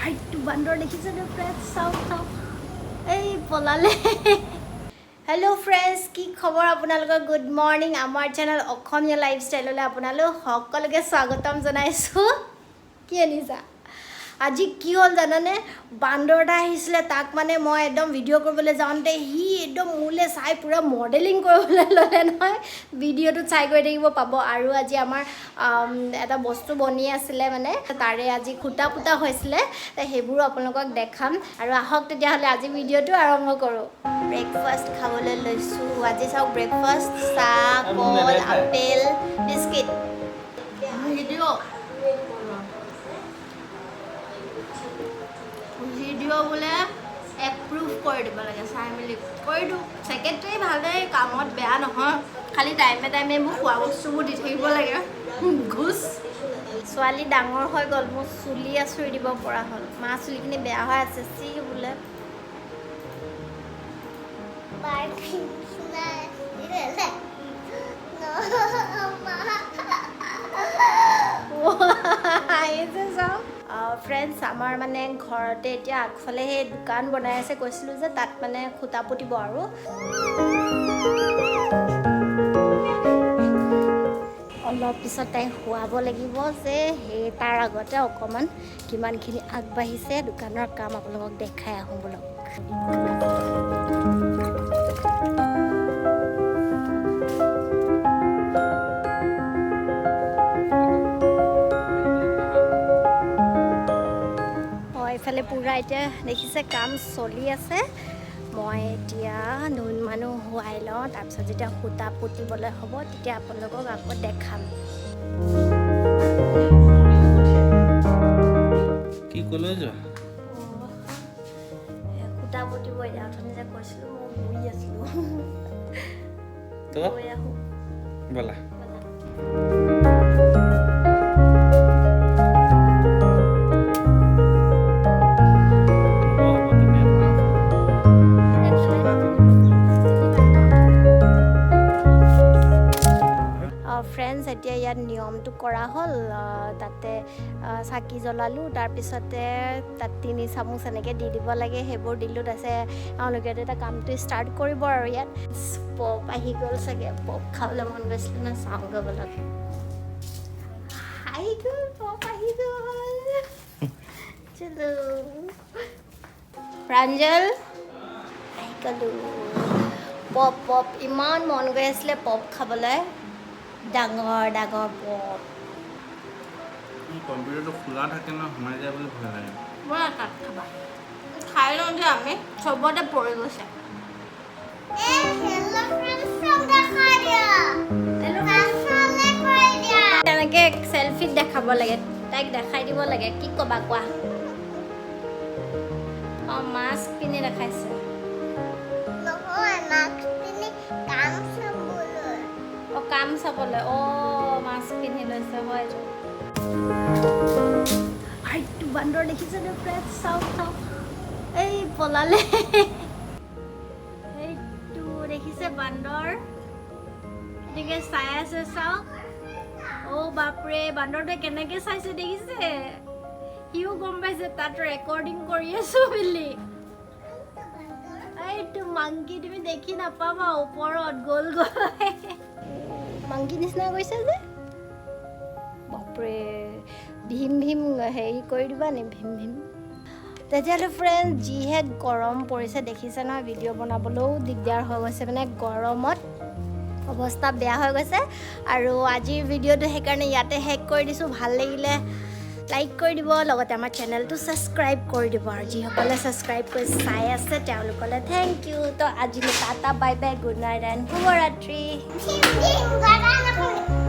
আইটো বান্দৰ দেখিছেনে ফ্ৰেণ্ডছ? চাওক চাওক, এই পলালে। হেল্ল' ফ্ৰেণ্ডছ, কি খবৰ আপোনালোকৰ? Good morning. আমাৰ চেনেল অসমীয়া লাইফষ্টাইললৈ আপোনালোক সকলোকে স্বাগতম জনাইছোঁ। কি আনিছা? আজি কি হ'ল জানানে? বান্দৰ এটা আহিছিলে, তাক মানে মই একদম ভিডিঅ' কৰিবলৈ যাওঁতে সি একদম মোলৈ চাই পূৰা মডেলিং কৰিবলৈ ল'লে নহয়। ভিডিঅ'টোত চাই গৈ থাকিব পাব। আৰু আজি আমাৰ এটা বস্তু বনি আছিলে, মানে তাৰে আজি খুটা পোতা হৈছিলে, সেইবোৰো আপোনালোকক দেখাম। আৰু আহক তেতিয়াহ'লে, আজি ভিডিঅ'টো আৰম্ভ কৰোঁ। ব্ৰেকফাষ্ট খাবলৈ লৈছোঁ আজি। চাওক, ব্ৰেকফাষ্ট চাহ, কল, আপেল, বিস্কিট। ভিডিঅ' ভিডিঅ' বোলে এপ্ৰুভ কৰি দিব লাগে, চাই মেলি কৰি দিওঁ। ছেক্ৰেটাৰী ভালেই, কামত বেয়া নহয়, খালি টাইমে টাইমে মোক খোৱা বস্তুবোৰ দি থাকিব লাগে, ঘোচ। ছোৱালী ডাঙৰ হৈ গ'ল, মোৰ চুলি আঁচুৰি দিব পৰা হ'ল। মা, চুলিখিনি বেয়া হৈ আছে চি বোলে। বাৰ্বি নিচিনা আছিলে ন মা? আহিছে চাওক। ফ্ৰেণ্ডছ, আমাৰ মানে ঘৰতে এতিয়া আগফালে সেই দোকান বনাই আছে কৈছিলোঁ যে, তাত মানে খুটা পুতিব। আৰু অলপ পিছত তাই শুৱাব লাগিব যে, সেই তাৰ আগতে অকণমান কিমানখিনি আগবাঢ়িছে দোকানৰ কাম আপোনালোকক দেখাই আহোঁ ব'লক। অঁ, এইফালে পূৰা এতিয়া দেখিছে কাম চলি আছে। মই এতিয়া নুন মানুহ শুৱাই লওঁ, তাৰপিছত যেতিয়া সূতা পুতিবলৈ হ'ব তেতিয়া আপোনালোকক আকৌ দেখাম। কি ক'লৈ যোৱা? সূতা পুতিব এতিয়া। অথনি যে কৈছিলোঁ, মই বহি আছিলোঁ। তো গৈ আহোঁ। ব'লা। ব'লা। হ'ব, তুমি এটা। ফ্ৰেণ্ডছ, এতিয়া ইয়াত নিয়মটো কৰা হ'ল। তাতে চাকি জ্বলালোঁ, তাৰপিছতে তাত 3 চামুচ এনেকৈ দি দিব লাগে, সেইবোৰ দিলোঁ। তাৰপিছত এওঁলোকে এটা কামটো ষ্টাৰ্ট কৰিব। আৰু ইয়াত পপ আহি গ'ল চাগে, পপ খাবলৈ মন গৈছিলে ন, চাওঁগৈ ব'লক। আহি গ'ল, পপ আহি গ'ল। চলো প্ৰাঞ্জল, আহি গ'লোঁ। পপ পপ ইমান মন গৈ আছিলে পপ খাবলৈ, ডাঙৰ ডাঙৰ পপ। কম্পিউটাৰটো খোলা থাকে ন, সোমাই যায় বুলি ভয় লাগে। ব'লা, তাত খাবা। খাই লওঁ যে আমি, চবতে পৰি গৈছে। এই হেল্ল' ফ্ৰেণ্ডছক দেখাই দিয়া, পাছলে কৰি দিয়া। তেনেকে চেলফিত দেখাব লাগে, তাইক দেখাই দিব লাগে। কি ক'বা কোৱা? অঁ, মাস্ক পিন্ধি দেখাইছে। নহয়, মাস্ক পিন্ধি কাম চাবলৈ। অঁ, কাম চাবলৈ। অঁ, মাস্ক পিন্ধি লৈছে, হয়। আইটো বান্দৰ দেখিছেনে ফ্ৰেণ্ডছ? চাওক চাওক, এই পলালে। এইটো দেখিছে বান্দৰ, এনেকে চাই আছে, চাওক। অ' বাপৰে, বান্দৰটোৱে কেনেকে চাইছে দেখিছে? সিও গম পাইছে তাত ৰেকৰ্ডিং কৰি আছো বুলি। এইটো মাংকি, তুমি দেখি নাপাবা, ওপৰত গ'ল গৈ। মাংকি নিচিনা গৈছে যে। বাপৰে, ভীম ভীম হেৰি কৰি দিবা নি ভীম ভীম? তেতিয়াহ'লে ফ্ৰেণ্ড, যিহে গৰম পৰিছে দেখিছে নহয়, ভিডিঅ' বনাবলৈও দিগদাৰ হৈ গৈছে, মানে গৰমত অৱস্থা বেয়া হৈ গৈছে। আৰু আজিৰ ভিডিঅ'টো সেইকাৰণে ইয়াতে শেষ কৰি দিছোঁ। ভাল লাগিলে লাইক কৰি দিব, লগতে আমাৰ চেনেলটো ছাবস্ক্ৰাইব কৰি দিব। আৰু যিসকলে ছাবস্ক্ৰাইব কৰি চাই আছে তেওঁলোকলৈ thank U. তো আজিলৈ tata, bye bye, good night and শুভৰাত্ৰি। ভীম ভীম গানা নহয়।